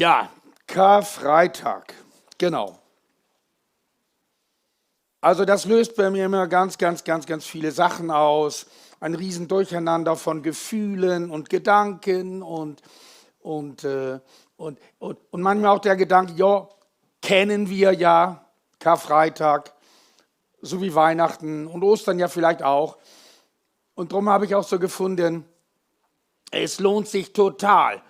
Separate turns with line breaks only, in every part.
Ja, Karfreitag, genau. Also das löst bei mir immer ganz viele Sachen aus. Ein Riesendurcheinander von Gefühlen und Gedanken und, äh, und manchmal auch der Gedanke, ja, kennen wir ja, Karfreitag, so wie Weihnachten und Ostern ja vielleicht auch. Und darum habe ich auch so gefunden, es lohnt sich total,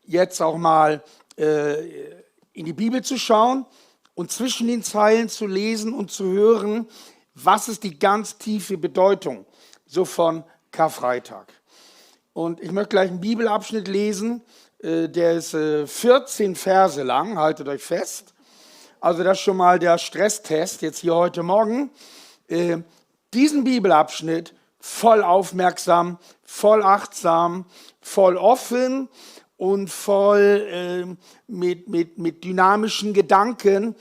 jetzt auch mal in die Bibel zu schauen und zwischen den Zeilen zu lesen und zu hören, was ist die ganz tiefe Bedeutung so von Karfreitag. Und ich möchte gleich einen Bibelabschnitt lesen, der ist 14 Verse lang, haltet euch fest. Also das ist schon mal der Stresstest jetzt hier heute Morgen. Diesen Bibelabschnitt voll aufmerksam, voll achtsam, voll offen und voll mit dynamischen Gedanken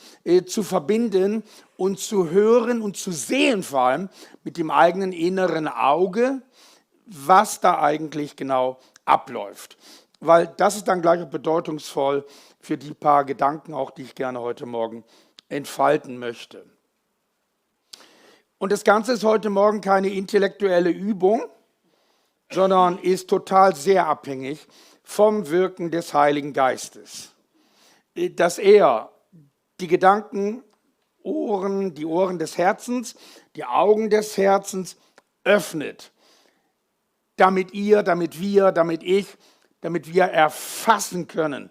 zu verbinden und zu hören und zu sehen, vor allem mit dem eigenen inneren Auge, was da eigentlich genau abläuft. Weil das ist dann gleich auch bedeutungsvoll für die paar Gedanken, auch die ich gerne heute Morgen entfalten möchte. Und das Ganze ist heute Morgen keine intellektuelle Übung, sondern ist total sehr abhängig vom Wirken des Heiligen Geistes. Dass er die Gedanken, die Ohren des Herzens, die Augen des Herzens öffnet, damit wir erfassen können,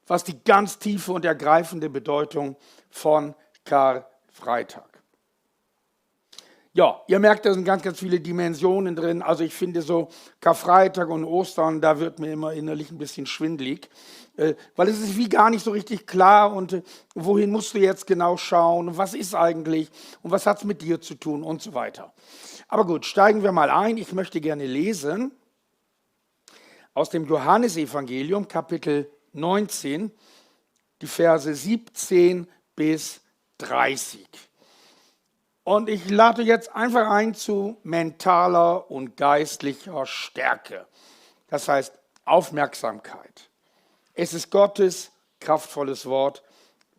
was die ganz tiefe und ergreifende Bedeutung von Karfreitag. Ja, ihr merkt, da sind ganz viele Dimensionen drin. Also ich finde so Karfreitag und Ostern, da wird mir immer innerlich ein bisschen schwindelig, weil es ist wie gar nicht so richtig klar und wohin musst du jetzt genau schauen und was ist eigentlich und was hat es mit dir zu tun und so weiter. Aber gut, steigen wir mal ein. Ich möchte gerne lesen aus dem Johannesevangelium, Kapitel 19, die Verse 17 bis 30. Und ich lade jetzt einfach ein zu mentaler und geistlicher Stärke. Das heißt Aufmerksamkeit. Es ist Gottes kraftvolles Wort,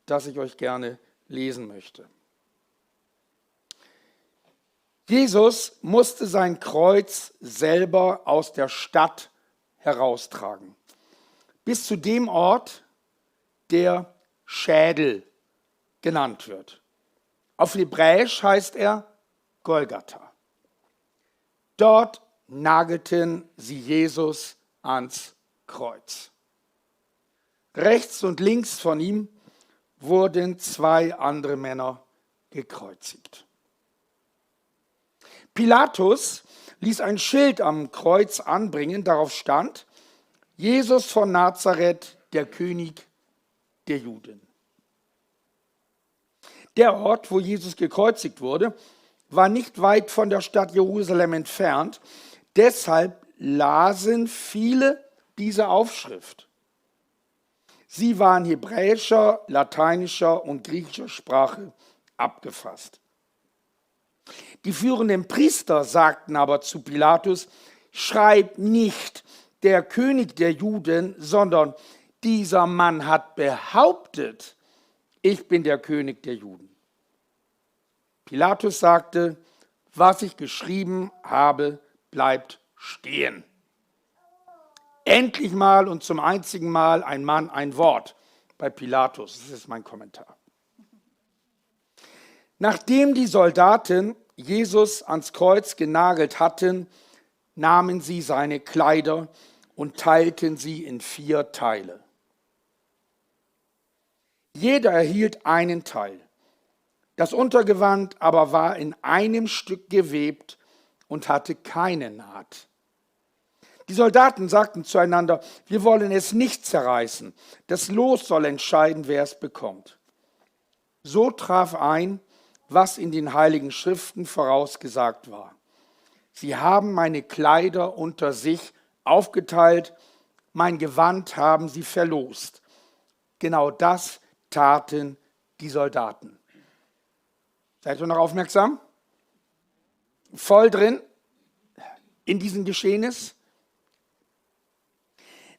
das ich euch gerne lesen möchte. Jesus musste sein Kreuz selber aus der Stadt heraustragen, bis zu dem Ort, der Schädel genannt wird. Auf Hebräisch heißt er Golgatha. Dort nagelten sie Jesus ans Kreuz. Rechts und links von ihm wurden 2 andere Männer gekreuzigt. Pilatus ließ ein Schild am Kreuz anbringen, darauf stand: Jesus von Nazareth, der König der Juden. Der Ort, wo Jesus gekreuzigt wurde, war nicht weit von der Stadt Jerusalem entfernt. Deshalb lasen viele diese Aufschrift. Sie waren hebräischer, lateinischer und griechischer Sprache abgefasst. Die führenden Priester sagten aber zu Pilatus: Schreib nicht der König der Juden, sondern dieser Mann hat behauptet, ich bin der König der Juden. Pilatus sagte: Was ich geschrieben habe, bleibt stehen. Endlich mal und zum einzigen Mal ein Mann, ein Wort bei Pilatus. Das ist mein Kommentar. Nachdem die Soldaten Jesus ans Kreuz genagelt hatten, nahmen sie seine Kleider und teilten sie in 4 Teile. Jeder erhielt einen Teil. Das Untergewand aber war in einem Stück gewebt und hatte keine Naht. Die Soldaten sagten zueinander: Wir wollen es nicht zerreißen. Das Los soll entscheiden, wer es bekommt. So traf ein, was in den Heiligen Schriften vorausgesagt war. Sie haben meine Kleider unter sich aufgeteilt, mein Gewand haben sie verlost. Genau das taten die Soldaten. Seid ihr noch aufmerksam? Voll drin in diesem Geschehnis?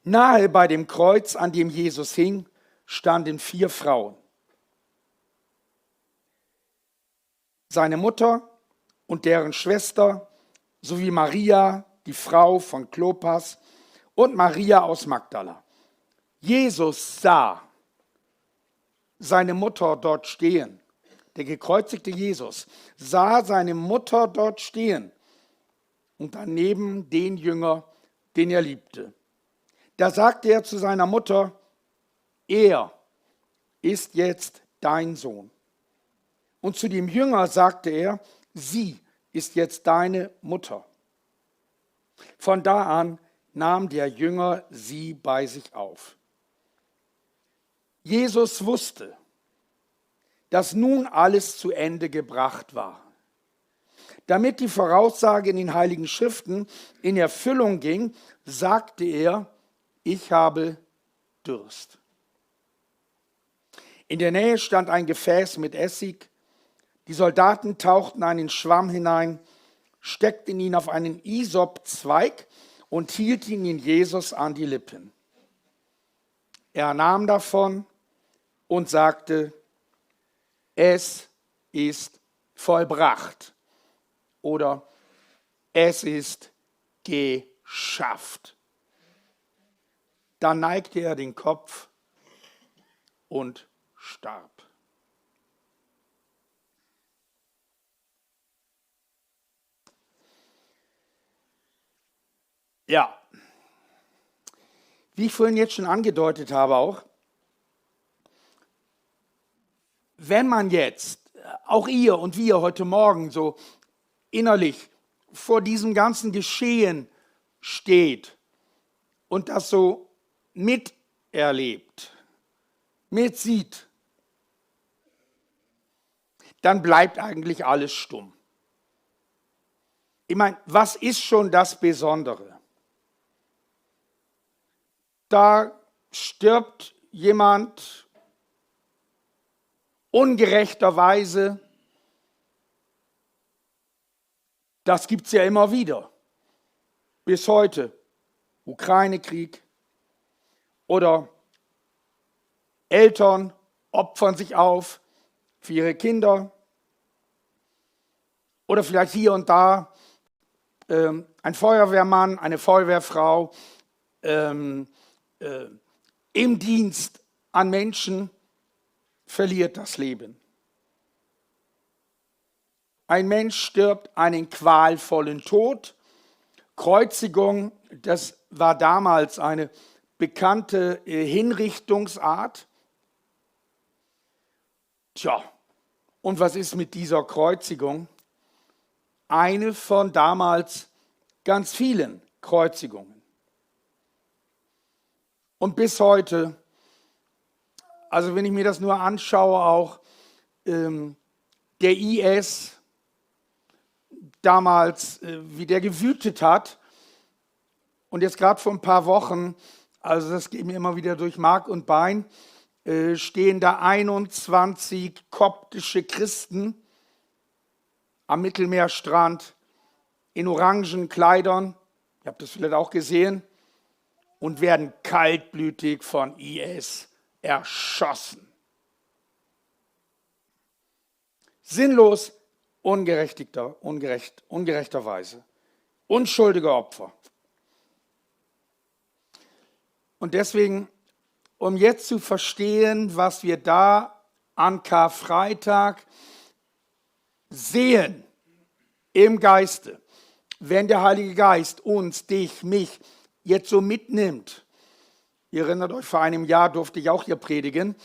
Nahe bei dem Kreuz, an dem Jesus hing, standen 4 Frauen. Seine Mutter und deren Schwester sowie Maria, die Frau von Klopas, und Maria aus Magdala. Jesus sah seine Mutter dort stehen. Der gekreuzigte Jesus sah seine Mutter dort stehen und daneben den Jünger, den er liebte. Da sagte er zu seiner Mutter: Er ist jetzt dein Sohn. Und zu dem Jünger sagte er: Sie ist jetzt deine Mutter. Von da an nahm der Jünger sie bei sich auf. Jesus wusste, dass nun alles zu Ende gebracht war. Damit die Voraussage in den Heiligen Schriften in Erfüllung ging, sagte er: Ich habe Durst. In der Nähe stand ein Gefäß mit Essig. Die Soldaten tauchten einen Schwamm hinein, steckten ihn auf einen Isopzweig und hielten ihn Jesus an die Lippen. Er nahm davon und sagte: Es ist vollbracht oder es ist geschafft. Dann neigte er den Kopf und starb. Ja, wie ich vorhin jetzt schon angedeutet habe auch, wenn man jetzt, auch ihr und wir heute Morgen so innerlich vor diesem ganzen Geschehen steht und das so miterlebt, mitsieht, dann bleibt eigentlich alles stumm. Ich meine, was ist schon das Besondere? Da stirbt jemand ungerechterweise. Das gibt es ja immer wieder. Bis heute. Ukraine-Krieg. Oder Eltern opfern sich auf für ihre Kinder. Oder vielleicht hier und da ein Feuerwehrmann, eine Feuerwehrfrau im Dienst an Menschen verliert das Leben. Ein Mensch stirbt einen qualvollen Tod. Kreuzigung, das war damals eine bekannte Hinrichtungsart. Tja, und was ist mit dieser Kreuzigung? Eine von damals ganz vielen Kreuzigungen. Und bis heute, also wenn ich mir das nur anschaue, auch der IS damals, wie der gewütet hat, und jetzt gerade vor ein paar Wochen, also das geht mir immer wieder durch Mark und Bein, stehen da 21 koptische Christen am Mittelmeerstrand in orangen Kleidern, ihr habt das vielleicht auch gesehen, und werden kaltblütig von IS erschossen. Sinnlos, ungerechterweise. Unschuldige Opfer. Und deswegen, um jetzt zu verstehen, was wir da an Karfreitag sehen im Geiste, wenn der Heilige Geist uns, dich, mich jetzt so mitnimmt. Ihr erinnert euch, vor einem Jahr durfte ich auch hier predigen.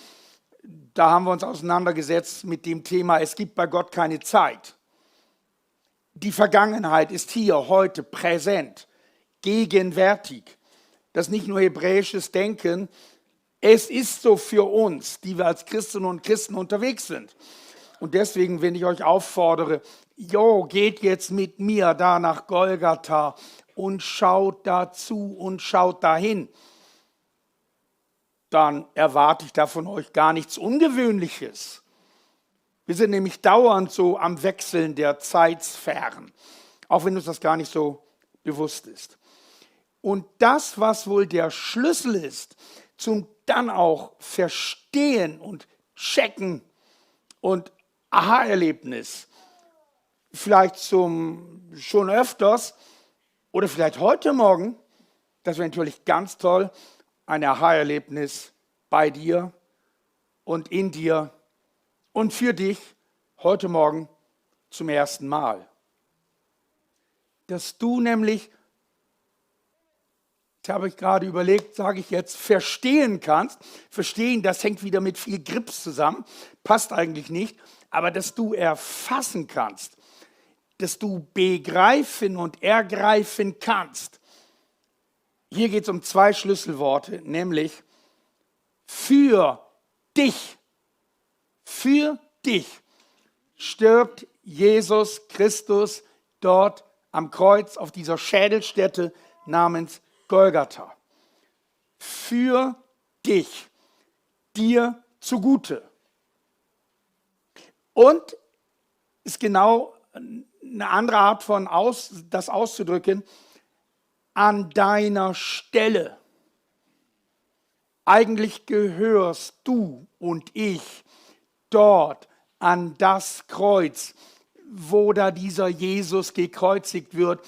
Da haben wir uns auseinandergesetzt mit dem Thema, es gibt bei Gott keine Zeit. Die Vergangenheit ist hier, heute, präsent, gegenwärtig. Das ist nicht nur hebräisches Denken, es ist so für uns, die wir als Christinnen und Christen unterwegs sind. Und deswegen, wenn ich euch auffordere, geht jetzt mit mir da nach Golgatha und schaut dazu und schaut dahin, dann erwarte ich da von euch gar nichts Ungewöhnliches. Wir sind nämlich dauernd so am Wechseln der Zeitsphären, auch wenn uns das gar nicht so bewusst ist. Und das, was wohl der Schlüssel ist, zum dann auch Verstehen und Checken und Aha-Erlebnis, vielleicht zum schon öfters oder vielleicht heute Morgen, das wäre natürlich ganz toll, ein Aha-Erlebnis bei dir und in dir und für dich heute Morgen zum ersten Mal. Dass du nämlich, das habe ich gerade überlegt, sage ich jetzt, verstehen kannst. Verstehen, das hängt wieder mit viel Grips zusammen, passt eigentlich nicht, aber dass du erfassen kannst, dass du begreifen und ergreifen kannst. Hier geht es um zwei Schlüsselworte, nämlich für dich. Für dich stirbt Jesus Christus dort am Kreuz auf dieser Schädelstätte namens Golgatha. Für dich, dir zugute. Und ist genau eine andere Art von das auszudrücken, an deiner Stelle. Eigentlich gehörst du und ich dort an das Kreuz, wo da dieser Jesus gekreuzigt wird.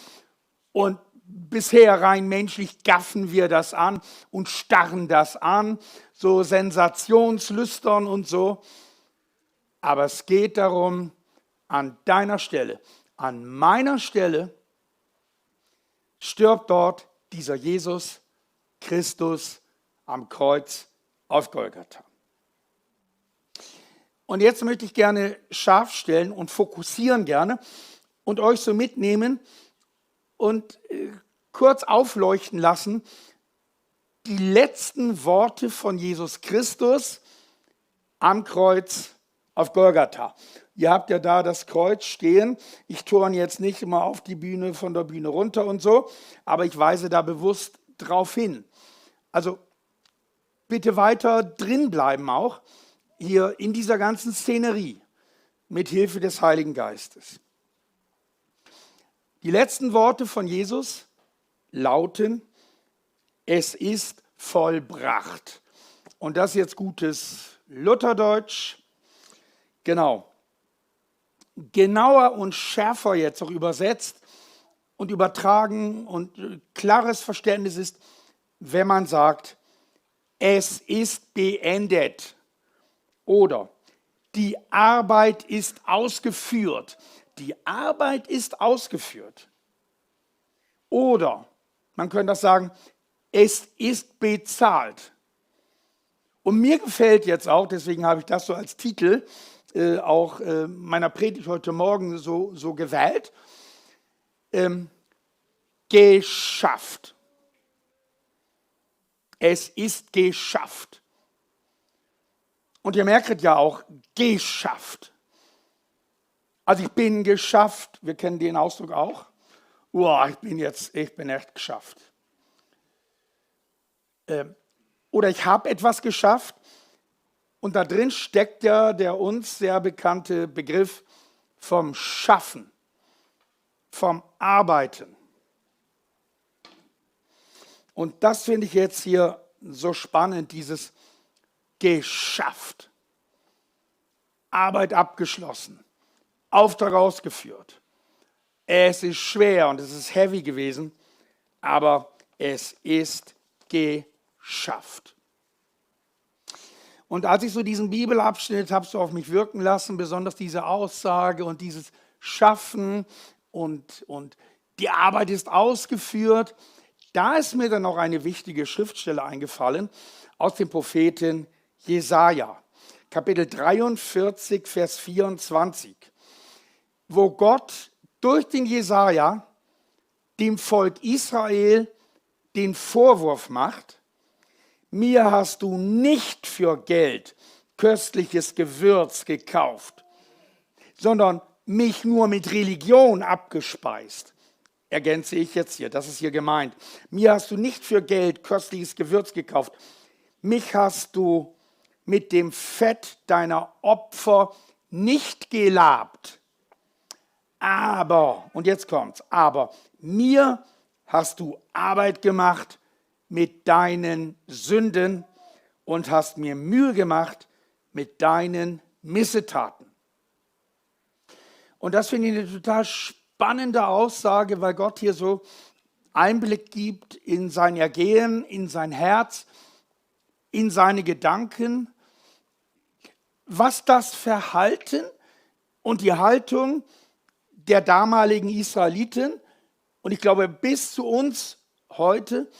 Und bisher rein menschlich gaffen wir das an und starren das an, so sensationslüstern und so. Aber es geht darum, an deiner Stelle, an meiner Stelle, stirbt dort dieser Jesus Christus am Kreuz auf Golgatha. Und jetzt möchte ich gerne scharf stellen und fokussieren gerne und euch so mitnehmen und kurz aufleuchten lassen, die letzten Worte von Jesus Christus am Kreuz auf Golgatha. Ihr habt ja da das Kreuz stehen. Ich turne jetzt nicht immer auf die Bühne, von der Bühne runter und so, aber ich weise da bewusst drauf hin. Also bitte weiter drin bleiben auch, hier in dieser ganzen Szenerie, mit Hilfe des Heiligen Geistes. Die letzten Worte von Jesus lauten, es ist vollbracht. Und das ist jetzt gutes Lutherdeutsch. Genau. Genauer und schärfer jetzt auch übersetzt und übertragen und klares Verständnis ist, wenn man sagt, es ist beendet oder die Arbeit ist ausgeführt. Die Arbeit ist ausgeführt. Oder man könnte das sagen, es ist bezahlt. Und mir gefällt jetzt auch, deswegen habe ich das so als Titel auch meiner Predigt heute Morgen so gewählt, geschafft. Es ist geschafft. Und ihr merkt ja auch, geschafft. Also ich bin geschafft, wir kennen den Ausdruck auch. Ich bin echt geschafft. Oder ich habe etwas geschafft. Und da drin steckt ja der uns sehr bekannte Begriff vom Schaffen, vom Arbeiten. Und das finde ich jetzt hier so spannend, dieses geschafft. Arbeit abgeschlossen, Auftrag ausgeführt. Es ist schwer und es ist heavy gewesen, aber es ist geschafft. Und als ich so diesen Bibelabschnitt habe so auf mich wirken lassen, besonders diese Aussage und dieses Schaffen und die Arbeit ist ausgeführt, da ist mir dann noch eine wichtige Schriftstelle eingefallen aus dem Propheten Jesaja, Kapitel 43, Vers 24, wo Gott durch den Jesaja dem Volk Israel den Vorwurf macht, mir hast du nicht für Geld köstliches Gewürz gekauft, sondern mich nur mit Religion abgespeist. Ergänze ich jetzt hier, das ist hier gemeint. Mir hast du nicht für Geld köstliches Gewürz gekauft. Mich hast du mit dem Fett deiner Opfer nicht gelabt. Aber, und jetzt kommt's, aber mir hast du Arbeit gemacht mit deinen Sünden und hast mir Mühe gemacht mit deinen Missetaten. Und das finde ich eine total spannende Aussage, weil Gott hier so Einblick gibt in sein Ergehen, in sein Herz, in seine Gedanken, was das Verhalten und die Haltung der damaligen Israeliten und ich glaube bis zu uns heute,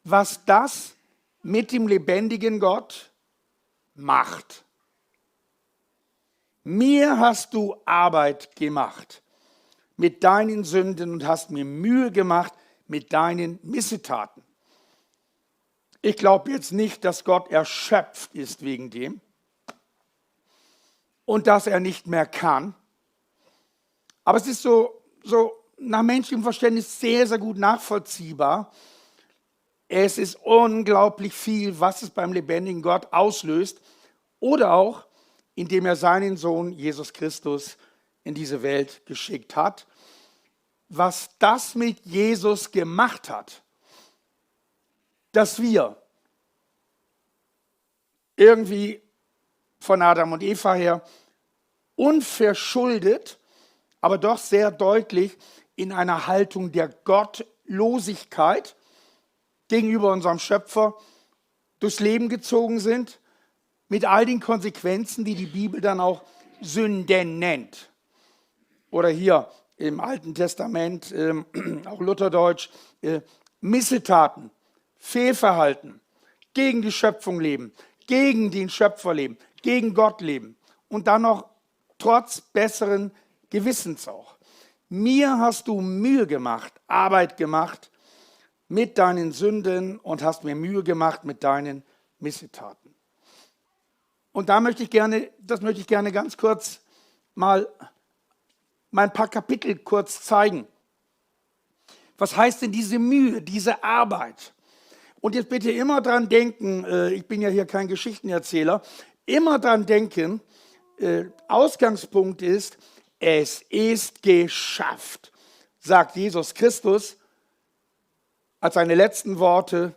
was das mit dem lebendigen Gott macht. Mir hast du Arbeit gemacht mit deinen Sünden und hast mir Mühe gemacht mit deinen Missetaten. Ich glaube jetzt nicht, dass Gott erschöpft ist wegen dem und dass er nicht mehr kann. Aber es ist so nach menschlichem Verständnis sehr, sehr gut nachvollziehbar. Es ist unglaublich viel, was es beim lebendigen Gott auslöst oder auch, indem er seinen Sohn Jesus Christus in diese Welt geschickt hat. Was das mit Jesus gemacht hat, dass wir irgendwie von Adam und Eva her unverschuldet, aber doch sehr deutlich in einer Haltung der Gottlosigkeit gegenüber unserem Schöpfer durchs Leben gezogen sind, mit all den Konsequenzen, die die Bibel dann auch Sünden nennt. Oder hier im Alten Testament, auch Lutherdeutsch, Missetaten, Fehlverhalten, gegen die Schöpfung leben, gegen den Schöpfer leben, gegen Gott leben und dann noch trotz besseren Gewissens auch. Mir hast du Mühe gemacht, Arbeit gemacht mit deinen Sünden und hast mir Mühe gemacht mit deinen Missetaten. Und das möchte ich gerne ganz kurz mal ein paar Kapitel kurz zeigen. Was heißt denn diese Mühe, diese Arbeit? Und jetzt bitte immer dran denken, ich bin ja hier kein Geschichtenerzähler, immer dran denken, Ausgangspunkt ist, es ist geschafft, sagt Jesus Christus als seine letzten Worte,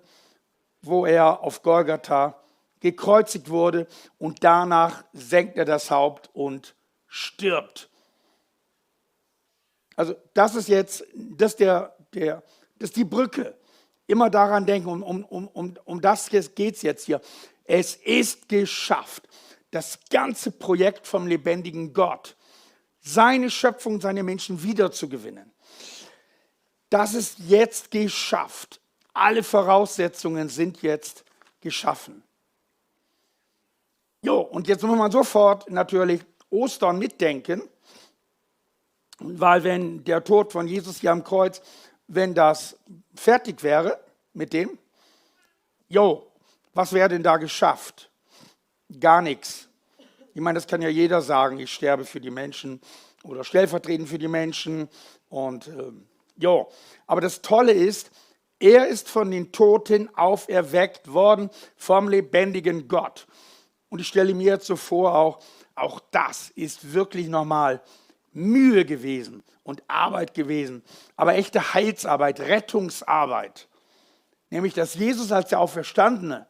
wo er auf Golgatha gekreuzigt wurde und danach senkt er das Haupt und stirbt. Also das ist jetzt, das ist die Brücke. Immer daran denken, um das geht es jetzt hier. Es ist geschafft. Das ganze Projekt vom lebendigen Gott, seine Schöpfung, seine Menschen wiederzugewinnen. Das ist jetzt geschafft. Alle Voraussetzungen sind jetzt geschaffen. Jo, und jetzt muss man sofort natürlich Ostern mitdenken, weil wenn der Tod von Jesus hier am Kreuz, wenn das fertig wäre mit dem, was wäre denn da geschafft? Gar nichts. Ich meine, das kann ja jeder sagen, ich sterbe für die Menschen oder stellvertretend für die Menschen. Und aber das Tolle ist, er ist von den Toten auferweckt worden vom lebendigen Gott. Und ich stelle mir jetzt so vor, auch das ist wirklich nochmal Mühe gewesen und Arbeit gewesen, aber echte Heilsarbeit, Rettungsarbeit. Nämlich, dass Jesus als der Auferstandene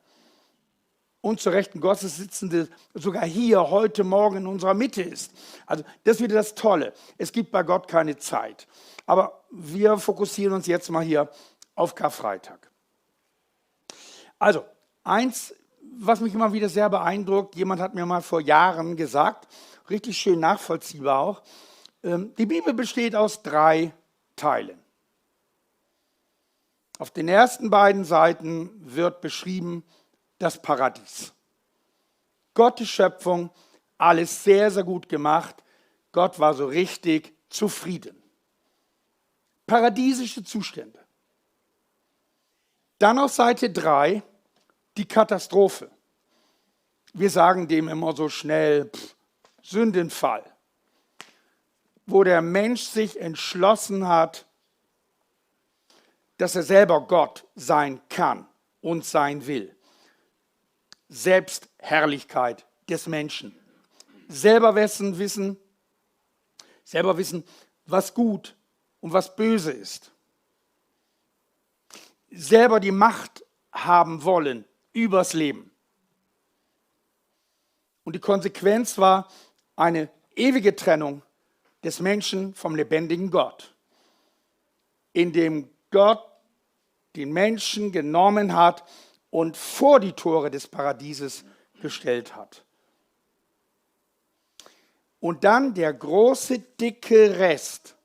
und zur Rechten Gottes sitzende sogar hier heute Morgen in unserer Mitte ist. Also das ist wieder das Tolle. Es gibt bei Gott keine Zeit. Aber wir fokussieren uns jetzt mal hier auf Karfreitag. Also eins, was mich immer wieder sehr beeindruckt, jemand hat mir mal vor Jahren gesagt, richtig schön nachvollziehbar auch, die Bibel besteht aus 3 Teilen. Auf den ersten beiden Seiten wird beschrieben das Paradies. Gottes Schöpfung, alles sehr, sehr gut gemacht. Gott war so richtig zufrieden. Paradiesische Zustände. Dann auf Seite 3 die Katastrophe. Wir sagen dem immer so schnell, Sündenfall. Wo der Mensch sich entschlossen hat, dass er selber Gott sein kann und sein will. Selbstherrlichkeit des Menschen. Selber wissen, was gut und was böse ist. selber die Macht haben wollen übers Leben. Und die Konsequenz war eine ewige Trennung des Menschen vom lebendigen Gott, indem Gott den Menschen genommen hat und vor die Tore des Paradieses gestellt hat. Und dann der große, dicke Rest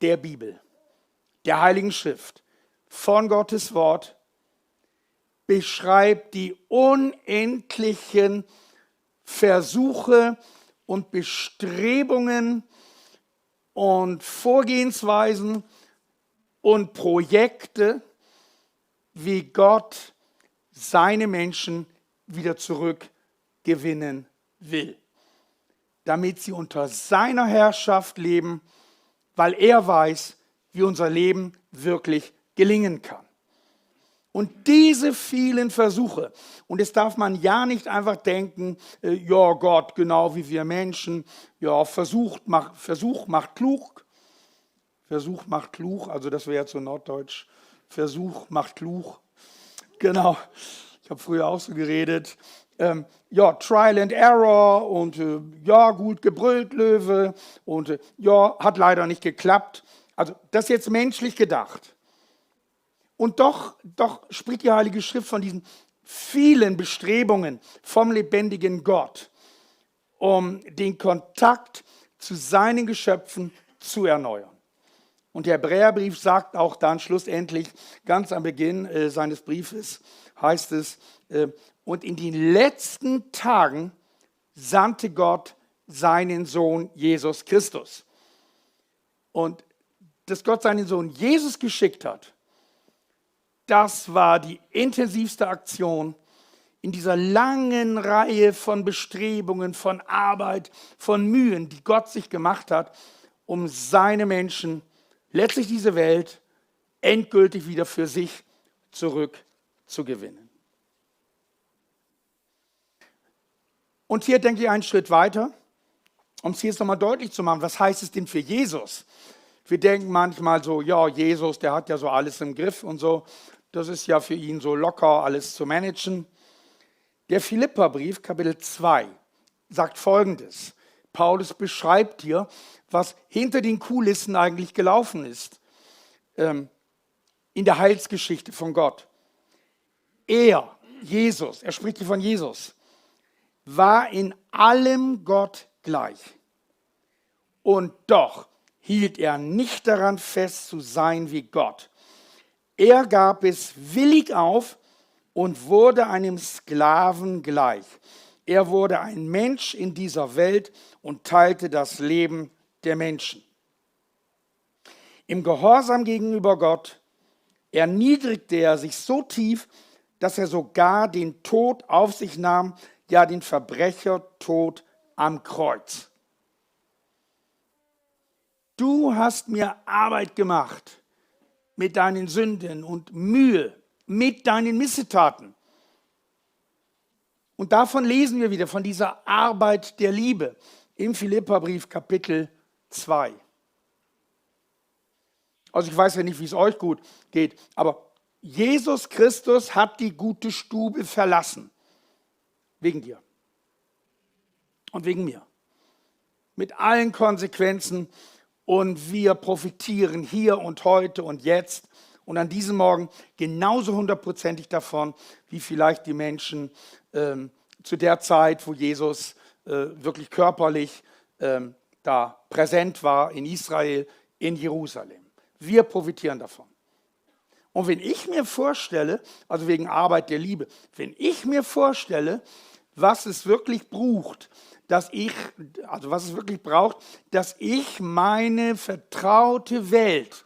der Bibel, der Heiligen Schrift, von Gottes Wort, beschreibt die unendlichen Versuche und Bestrebungen und Vorgehensweisen und Projekte, wie Gott seine Menschen wieder zurückgewinnen will, damit sie unter seiner Herrschaft leben, weil er weiß, wie unser Leben wirklich gelingen kann. Und diese vielen Versuche, und das darf man ja nicht einfach denken, ja Gott, genau wie wir Menschen, ja Versuch macht klug. Versuch macht klug, also das wäre jetzt so norddeutsch, Versuch macht klug. Genau, ich habe früher auch so geredet. Ja, Trial and Error und ja, gut gebrüllt, Löwe und ja, hat leider nicht geklappt. Also das ist jetzt menschlich gedacht. Und doch spricht die Heilige Schrift von diesen vielen Bestrebungen vom lebendigen Gott, um den Kontakt zu seinen Geschöpfen zu erneuern. Und der Hebräerbrief sagt auch dann schlussendlich, ganz am Beginn seines Briefes, heißt es, und in den letzten Tagen sandte Gott seinen Sohn Jesus Christus. Und dass Gott seinen Sohn Jesus geschickt hat, das war die intensivste Aktion in dieser langen Reihe von Bestrebungen, von Arbeit, von Mühen, die Gott sich gemacht hat, um seine Menschen, letztlich diese Welt, endgültig wieder für sich zurückzugewinnen. Und hier denke ich einen Schritt weiter, um es hier jetzt nochmal deutlich zu machen, was heißt es denn für Jesus? Wir denken manchmal so, ja, Jesus, der hat ja so alles im Griff und so. Das ist ja für ihn so locker, alles zu managen. Der Philipperbrief, Kapitel 2, sagt Folgendes. Paulus beschreibt hier, was hinter den Kulissen eigentlich gelaufen ist in der Heilsgeschichte von Gott. Er, Jesus, er spricht hier von Jesus, war in allem Gott gleich. Und doch hielt er nicht daran fest zu sein wie Gott. Er gab es willig auf und wurde einem Sklaven gleich. Er wurde ein Mensch in dieser Welt und teilte das Leben der Menschen. Im Gehorsam gegenüber Gott erniedrigte er sich so tief, dass er sogar den Tod auf sich nahm, ja den Verbrechertod am Kreuz. Du hast mir Arbeit gemacht mit deinen Sünden und Mühe, mit deinen Missetaten. Und davon lesen wir wieder, von dieser Arbeit der Liebe im Philipperbrief Kapitel 2. Also ich weiß ja nicht, wie es euch gut geht, aber Jesus Christus hat die gute Stube verlassen. Wegen dir. Und wegen mir. Mit allen Konsequenzen. Und wir profitieren hier und heute und jetzt und an diesem Morgen genauso hundertprozentig davon, wie vielleicht die Menschen zu der Zeit, wo Jesus wirklich körperlich da präsent war in Israel, in Jerusalem. Wir profitieren davon. Und wenn ich mir vorstelle, also wegen Arbeit der Liebe, wenn ich mir vorstelle, was es wirklich braucht, dass ich meine vertraute Welt,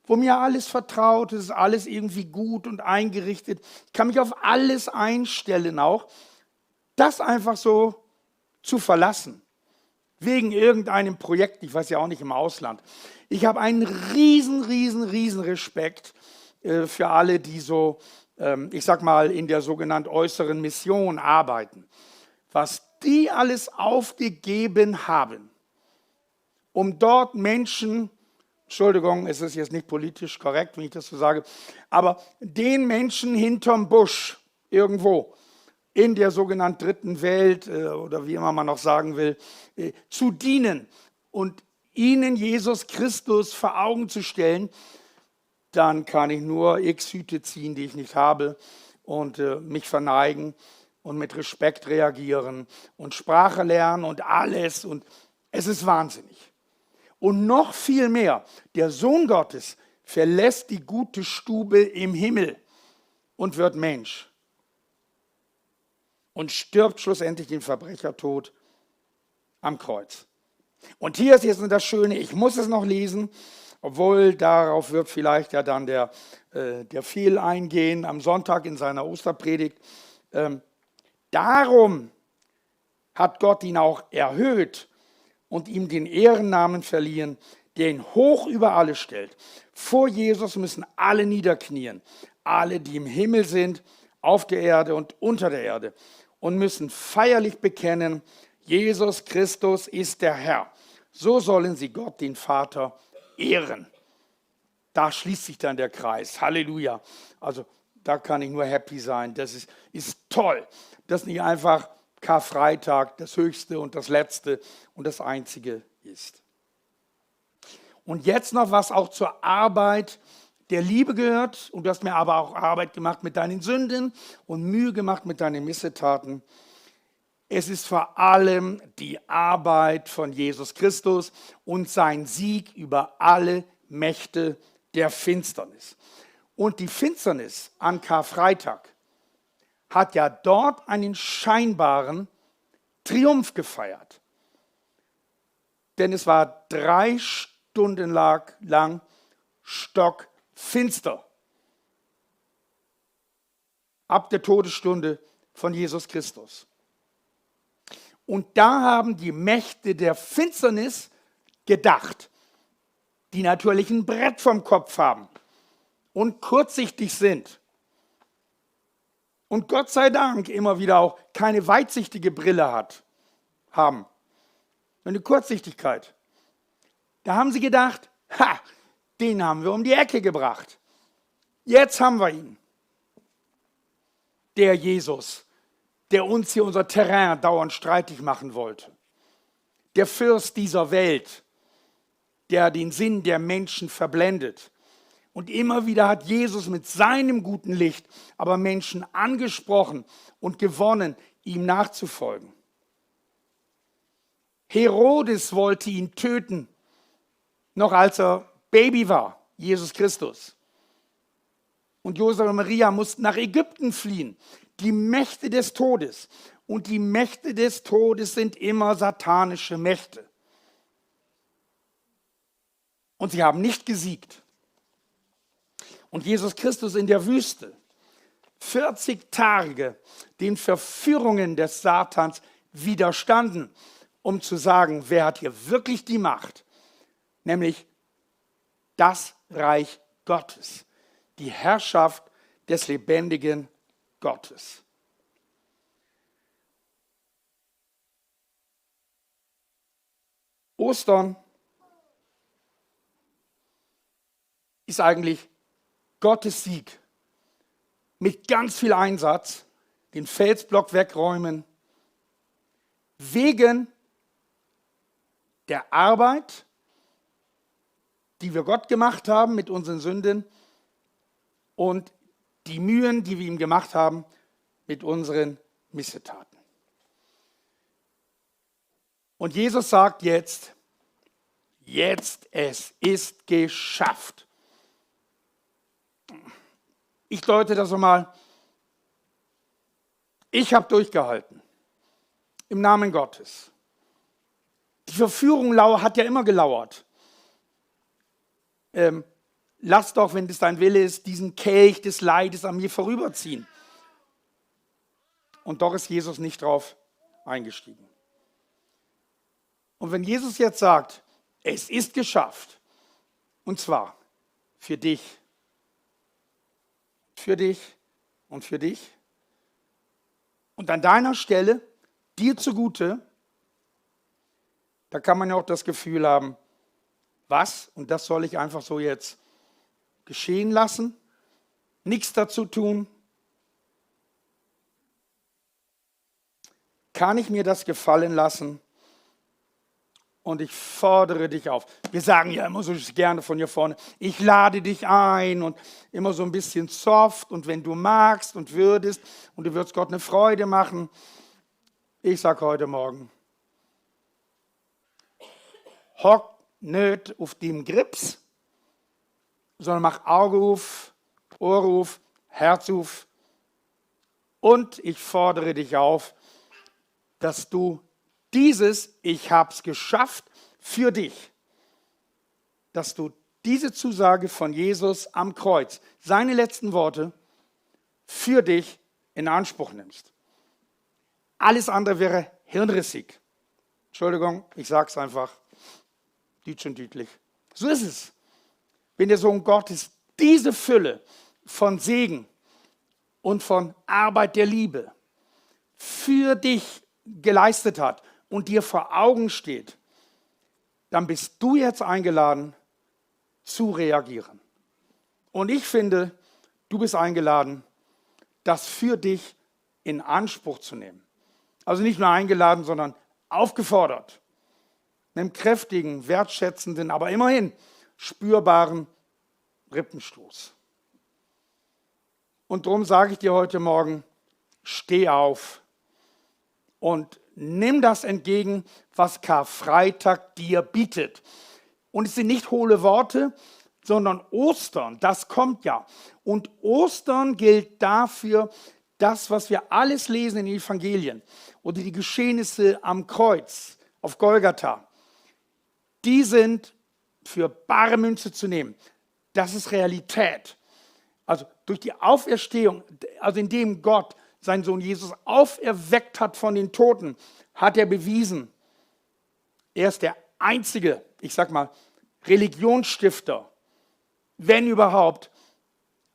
wo mir alles vertraut ist, alles irgendwie gut und eingerichtet, ich kann mich auf alles einstellen auch, das einfach so zu verlassen, wegen irgendeinem Projekt, ich weiß ja auch nicht im Ausland. Ich habe einen riesen Respekt für alle, die so, ich sag mal, in der sogenannten äußeren Mission arbeiten. Was die alles aufgegeben haben, um dort Menschen Entschuldigung, es ist jetzt nicht politisch korrekt, wenn ich das so sage, aber den Menschen hinterm Busch irgendwo in der sogenannten dritten Welt oder wie immer man noch sagen will, zu dienen und ihnen Jesus Christus vor Augen zu stellen, dann kann ich nur X-Hüte ziehen, die ich nicht habe und mich verneigen und mit Respekt reagieren und Sprache lernen und alles. Und es ist wahnsinnig. Und noch viel mehr, der Sohn Gottes verlässt die gute Stube im Himmel und wird Mensch und stirbt schlussendlich den Verbrechertod am Kreuz. Und hier ist jetzt das Schöne, ich muss es noch lesen, obwohl darauf wird vielleicht ja dann der Phil eingehen am Sonntag in seiner Osterpredigt. Darum hat Gott ihn auch erhöht und ihm den Ehrennamen verliehen, der ihn hoch über alle stellt. Vor Jesus müssen alle niederknien, alle, die im Himmel sind, auf der Erde und unter der Erde, und müssen feierlich bekennen, Jesus Christus ist der Herr. So sollen sie Gott, den Vater, ehren. Da schließt sich dann der Kreis. Halleluja. Also da kann ich nur happy sein. Das ist toll. Das ist nicht einfach Karfreitag, das Höchste und das Letzte und das Einzige ist. Und jetzt noch was auch zur Arbeit der Liebe gehört. Und du hast mir aber auch Arbeit gemacht mit deinen Sünden und Mühe gemacht mit deinen Missetaten. Es ist vor allem die Arbeit von Jesus Christus und sein Sieg über alle Mächte der Finsternis. Und die Finsternis an Karfreitag hat ja dort einen scheinbaren Triumph gefeiert. Denn es war 3 Stunden lang stockfinster. Ab der Todesstunde von Jesus Christus. Und da haben die Mächte der Finsternis gedacht, die natürlich ein Brett vom Kopf haben und kurzsichtig sind. Und Gott sei Dank immer wieder auch keine weitsichtige Brille haben. Eine Kurzsichtigkeit. Da haben sie gedacht, den haben wir um die Ecke gebracht. Jetzt haben wir ihn. Der Jesus, der uns hier unser Terrain dauernd streitig machen wollte. Der Fürst dieser Welt, der den Sinn der Menschen verblendet. Und immer wieder hat Jesus mit seinem guten Licht aber Menschen angesprochen und gewonnen, ihm nachzufolgen. Herodes wollte ihn töten, noch als er Baby war, Jesus Christus. Und Josef und Maria mussten nach Ägypten fliehen, die Mächte des Todes. Und die Mächte des Todes sind immer satanische Mächte. Und sie haben nicht gesiegt. Und Jesus Christus in der Wüste, 40 Tage den Verführungen des Satans widerstanden, um zu sagen, wer hat hier wirklich die Macht? Nämlich das Reich Gottes, die Herrschaft des lebendigen Gottes. Ostern ist eigentlich Gottes Sieg mit ganz viel Einsatz, den Felsblock wegräumen, wegen der Arbeit, die wir Gott gemacht haben mit unseren Sünden und die Mühen, die wir ihm gemacht haben mit unseren Missetaten. Und Jesus sagt jetzt, es ist geschafft. Ich deute das mal. Ich habe durchgehalten. Im Namen Gottes. Die Verführung hat ja immer gelauert. Lass doch, wenn das dein Wille ist, diesen Kelch des Leides an mir vorüberziehen. Und doch ist Jesus nicht drauf eingestiegen. Und wenn Jesus jetzt sagt, es ist geschafft, und zwar für dich und für dich, und an deiner Stelle, dir zugute, da kann man ja auch das Gefühl haben, was, und das soll ich einfach so jetzt geschehen lassen, nichts dazu tun, kann ich mir das gefallen lassen und ich fordere dich auf. Wir sagen ja immer so gerne von hier vorne, ich lade dich ein und immer so ein bisschen soft und wenn du magst und würdest und du würdest Gott eine Freude machen. Ich sage heute Morgen, hock nicht auf dem Grips, sondern mach Auge auf, Ohr auf, Herz auf und ich fordere dich auf, dass du dieses Ich hab's geschafft für dich, dass du diese Zusage von Jesus am Kreuz, seine letzten Worte, für dich in Anspruch nimmst. Alles andere wäre hirnrissig. Entschuldigung, ich sage es einfach, deutsch und deutlich. So ist es. Wenn der Sohn Gottes diese Fülle von Segen und von Arbeit der Liebe für dich geleistet hat und dir vor Augen steht, dann bist du jetzt eingeladen zu reagieren. Und ich finde, du bist eingeladen, das für dich in Anspruch zu nehmen. Also nicht nur eingeladen, sondern aufgefordert. Mit einem kräftigen, wertschätzenden, aber immerhin spürbaren Rippenstoß. Und darum sage ich dir heute Morgen, steh auf und nimm das entgegen, was Karfreitag dir bietet. Und es sind nicht hohle Worte, sondern Ostern, das kommt ja. Und Ostern gilt dafür, das, was wir alles lesen in den Evangelien oder die Geschehnisse am Kreuz auf Golgatha, die sind für bare Münze zu nehmen. Das ist Realität. Also durch die Auferstehung, also indem Gott seinen Sohn Jesus auferweckt hat von den Toten, hat er bewiesen, er ist der einzige, ich sag mal, Religionsstifter, wenn überhaupt,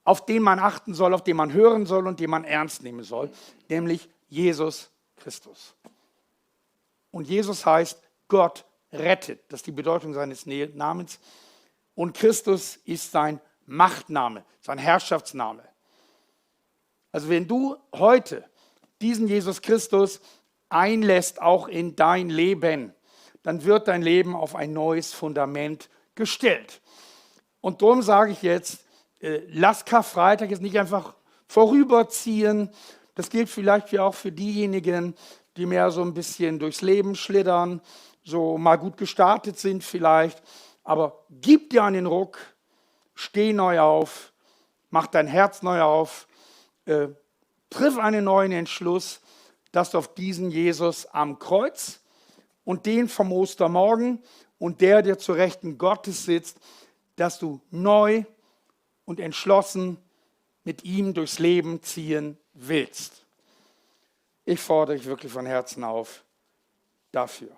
auf den man achten soll, auf den man hören soll und den man ernst nehmen soll, nämlich Jesus Christus. Und Jesus heißt, Gott rettet. Das ist die Bedeutung seines Namens. Und Christus ist sein Machtname, sein Herrschaftsname. Also wenn du heute diesen Jesus Christus einlässt, auch in dein Leben, dann wird dein Leben auf ein neues Fundament gestellt. Und darum sage ich jetzt, lass Karfreitag jetzt nicht einfach vorüberziehen. Das gilt vielleicht auch für diejenigen, die mehr so ein bisschen durchs Leben schlittern, so mal gut gestartet sind vielleicht. Aber gib dir einen Ruck, steh neu auf, mach dein Herz neu auf, triff einen neuen Entschluss, dass du auf diesen Jesus am Kreuz und den vom Ostermorgen und der zur Rechten Gottes sitzt, dass du neu und entschlossen mit ihm durchs Leben ziehen willst. Ich fordere dich wirklich von Herzen auf dafür.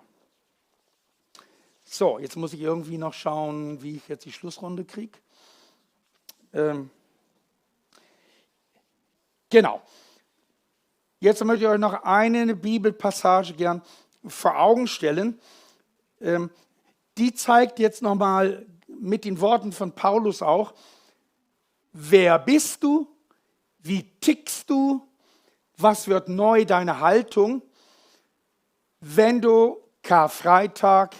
So, jetzt muss ich irgendwie noch schauen, wie ich jetzt die Schlussrunde kriege. Genau. Jetzt möchte ich euch noch eine Bibelpassage gern vor Augen stellen. Die zeigt jetzt nochmal mit den Worten von Paulus auch, wer bist du, wie tickst du, was wird neu deine Haltung, wenn du Karfreitag,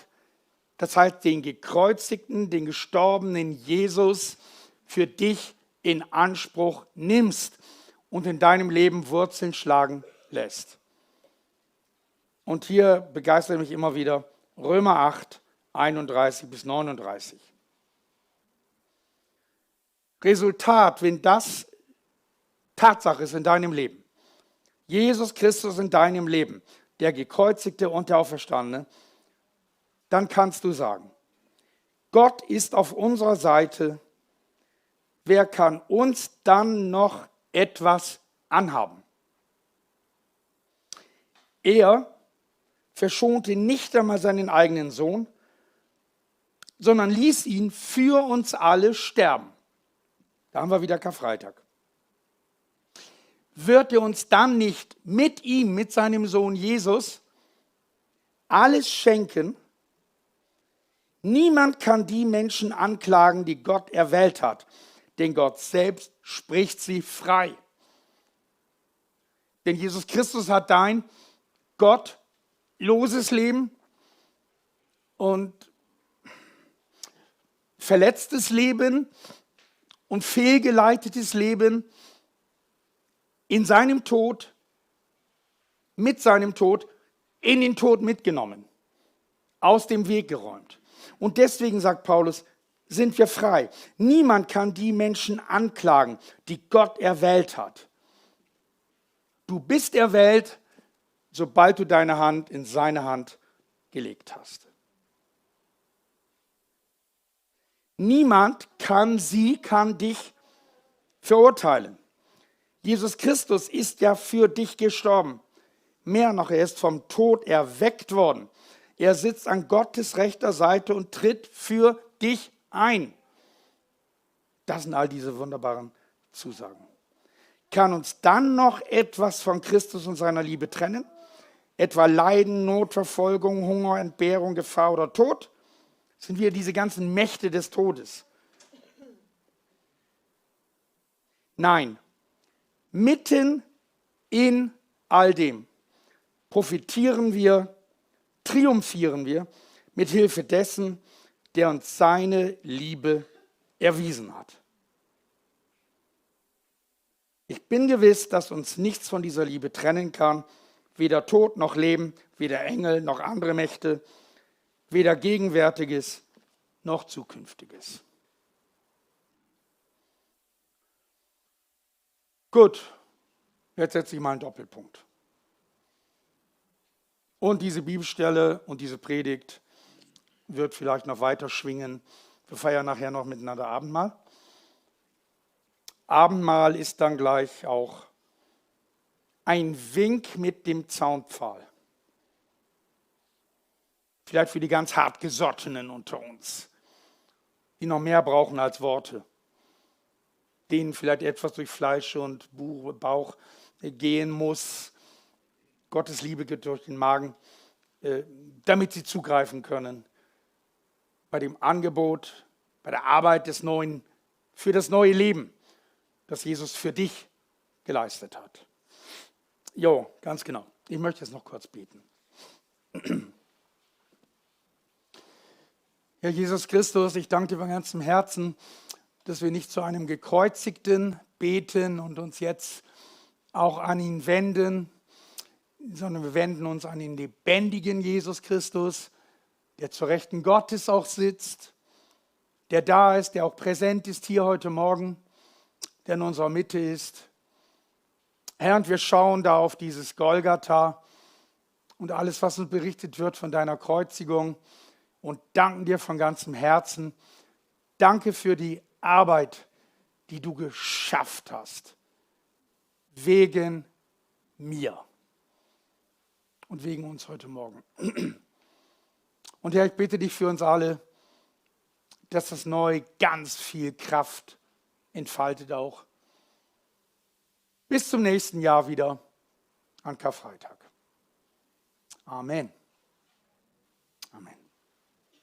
das heißt den gekreuzigten, den gestorbenen Jesus für dich in Anspruch nimmst und in deinem Leben Wurzeln schlagen lässt. Und hier begeistert mich immer wieder Römer 8, 31 bis 39. Resultat, wenn das Tatsache ist in deinem Leben, Jesus Christus in deinem Leben, der Gekreuzigte und der Auferstandene, dann kannst du sagen, Gott ist auf unserer Seite, wer kann uns dann noch etwas anhaben? Er verschonte nicht einmal seinen eigenen Sohn, sondern ließ ihn für uns alle sterben. Da haben wir wieder Karfreitag. Wird er uns dann nicht mit ihm, mit seinem Sohn Jesus, alles schenken? Niemand kann die Menschen anklagen, die Gott erwählt hat, denn Gott selbst spricht sie frei. Denn Jesus Christus hat dein gottloses Leben und verletztes Leben und fehlgeleitetes Leben in seinem Tod, mit seinem Tod, in den Tod mitgenommen, aus dem Weg geräumt. Und deswegen, sagt Paulus, sind wir frei. Niemand kann die Menschen anklagen, die Gott erwählt hat. Du bist erwählt, sobald du deine Hand in seine Hand gelegt hast. Niemand kann dich verurteilen. Jesus Christus ist ja für dich gestorben. Mehr noch, er ist vom Tod erweckt worden. Er sitzt an Gottes rechter Seite und tritt für dich ein. Das sind all diese wunderbaren Zusagen. Kann uns dann noch etwas von Christus und seiner Liebe trennen? Etwa Leiden, Not, Verfolgung, Hunger, Entbehrung, Gefahr oder Tod? Sind wir diese ganzen Mächte des Todes? Nein, mitten in all dem profitieren wir, triumphieren wir mit Hilfe dessen, der uns seine Liebe erwiesen hat. Ich bin gewiss, dass uns nichts von dieser Liebe trennen kann, weder Tod noch Leben, weder Engel noch andere Mächte, weder Gegenwärtiges noch Zukünftiges. Gut, jetzt setze ich mal einen Doppelpunkt. Und diese Bibelstelle und diese Predigt wird vielleicht noch weiter schwingen. Wir feiern nachher noch miteinander Abendmahl. Abendmahl ist dann gleich auch ein Wink mit dem Zaunpfahl. Vielleicht für die ganz hartgesottenen unter uns, die noch mehr brauchen als Worte, denen vielleicht etwas durch Fleisch und Bauch gehen muss. Gottes Liebe geht durch den Magen, damit sie zugreifen können. Bei dem Angebot, bei der Arbeit des Neuen, für das neue Leben, das Jesus für dich geleistet hat. Jo, ganz genau. Ich möchte jetzt noch kurz beten. Herr Jesus Christus, ich danke dir von ganzem Herzen, dass wir nicht zu einem Gekreuzigten beten und uns jetzt auch an ihn wenden, sondern wir wenden uns an den lebendigen Jesus Christus, der zur Rechten Gottes auch sitzt, der da ist, der auch präsent ist hier heute Morgen, der in unserer Mitte ist. Herr, und wir schauen da auf dieses Golgatha und alles, was uns berichtet wird von deiner Kreuzigung und danken dir von ganzem Herzen. Danke für die Arbeit, die du geschafft hast, wegen mir und wegen uns heute Morgen. Und Herr, ich bitte dich für uns alle, dass das neu ganz viel Kraft entfaltet auch. Bis zum nächsten Jahr wieder an Karfreitag. Amen. Amen.